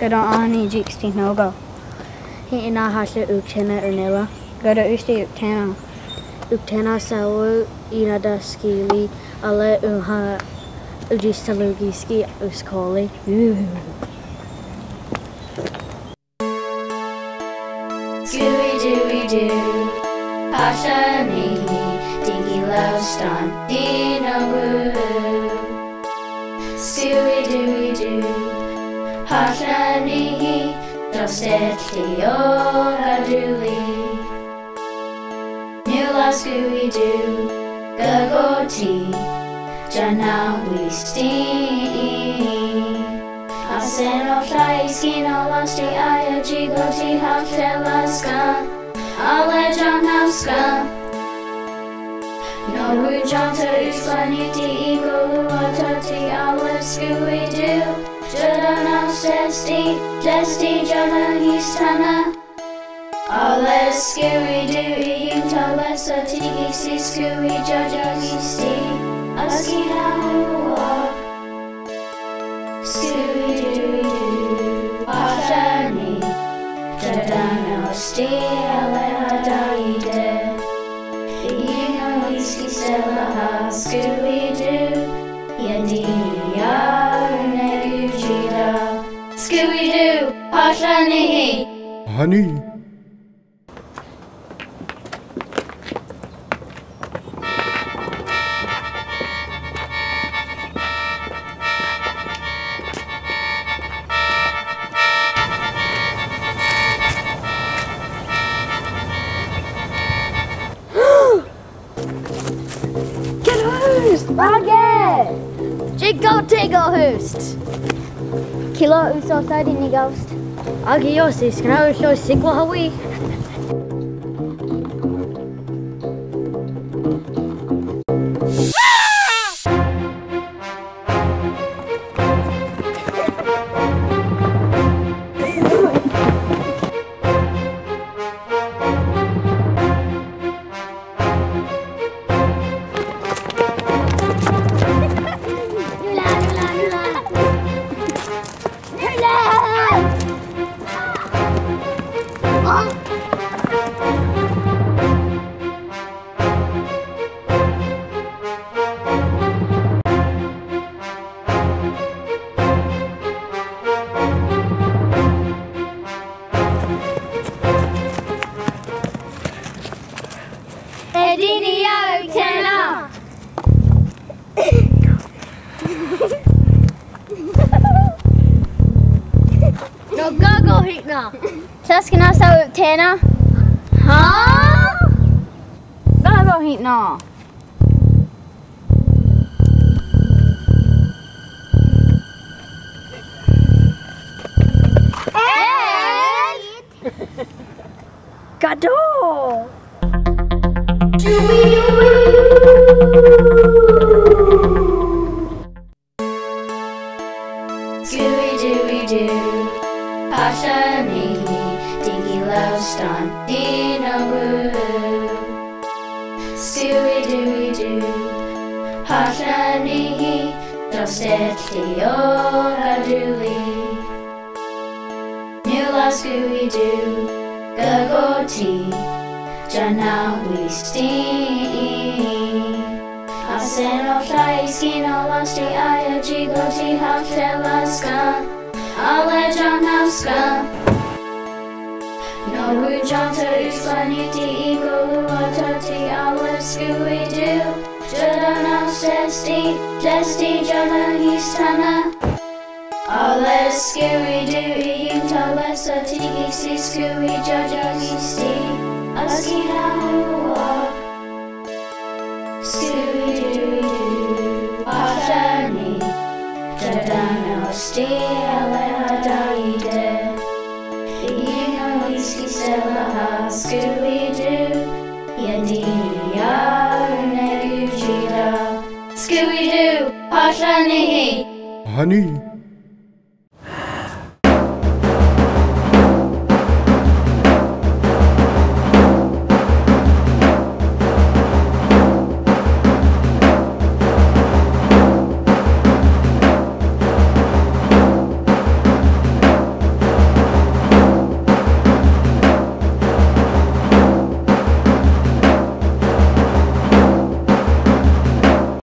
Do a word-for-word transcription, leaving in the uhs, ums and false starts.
Gato ani jik sti nogo. Hi ina hasha uktena unela. Gato usti uktena. Uktena sawu ina daskili ale uha ujistalugiski uskoli. Scooby Dooby Doo, hasha nihi, digi laustan, dino gu. Scooby Dooby Doo, hasha nihi, dostet lio gaduli. Nula Scooby Doo, gagoti, jana wisti. Aseno shai skin alasti aya jigoti hafte laska. Ale janaska. No gu janta iskwaniti iko luatati ale Scooby Doo. Jadana sesti, sesti jana histana. Ale Scooby Doo i inta lesa tigi si Scooby jaja isti. Askina hua. Scooby Dooby Doo, pashani. Jadana sti ale hadaide. Ino iski sela ha Scooby Doo. Yadini ya une gujira. Scooby Doo, pashani hi. Hani. Ghost! Age! Jiggle tiggle host! Kilo uso sadi ni ghost. Agi yosi skna uso siklo hawi. Edini ya uktena. No gago hitna. Saskina sa uktena. Ha? Gago hitna. Gado! Scooby Dooby Doo, pashani, digi laustan, dino gu. Scooby Dooby Doo, pashani, dostet lio gaduli. Nula Scooby Doo, gagoti, jana wisti. Aseno shai skin alasti aya jigoti hafte laska. Ale janaska. No gu janta iskwaniti iko luatati ale Scooby Doo. Jadana sesti, sesti jana histana. Ale Scooby Doo i inta lesa tigi si Scooby jaja isti. Askina hua. Scooby Dooby Doo, pashani. Jadana sti ale hadaide. Ino iski sela ha Scooby Doo. Yadini ya une gujira. Scooby Doo, pashani hi. Hani.